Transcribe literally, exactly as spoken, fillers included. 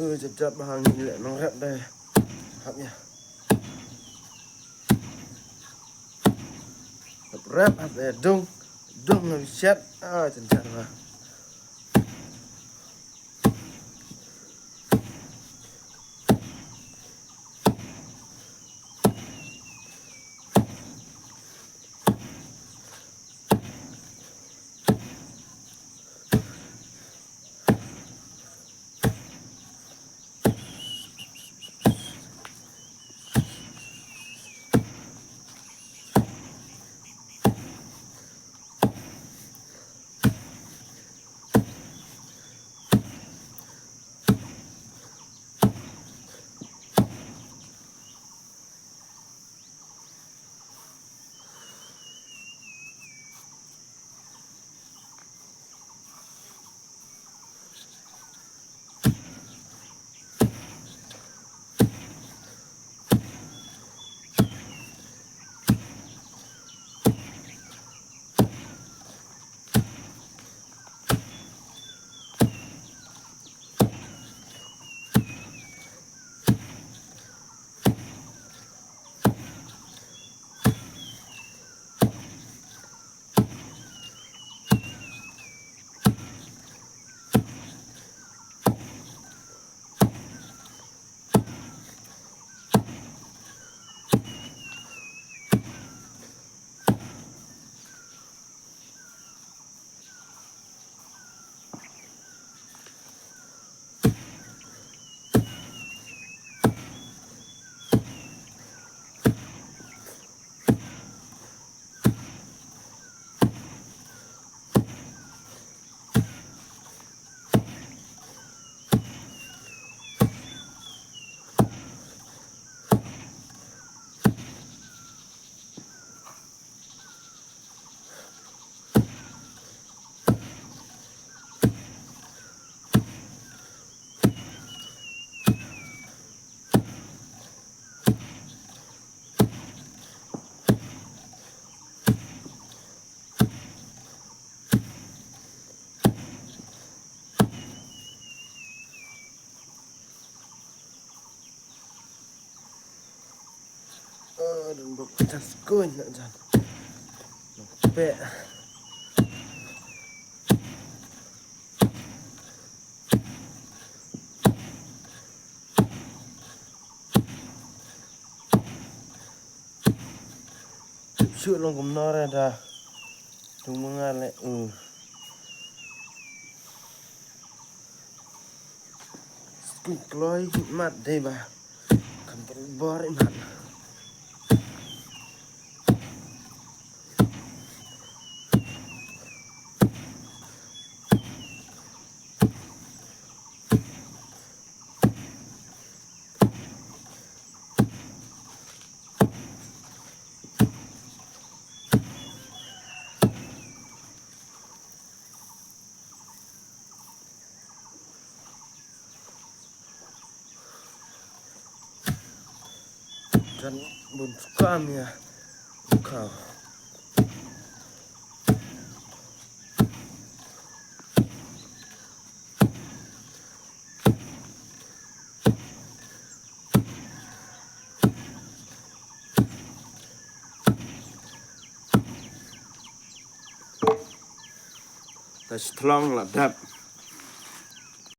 Ui, jap jap ba hang ngi leh nongrep dei. Hap ïa. Hap rep, hap ïa dung. Dung hap shet. Ah, jan jan ba. Ah, don bok jan skuin na jan. Pe. Shu long kumno re da. Tung manga le. Uh. Skuin kloi mat dei ba. Kan bor mat. Kan bun skam ïa. Ka. Ta shi thlong la dap.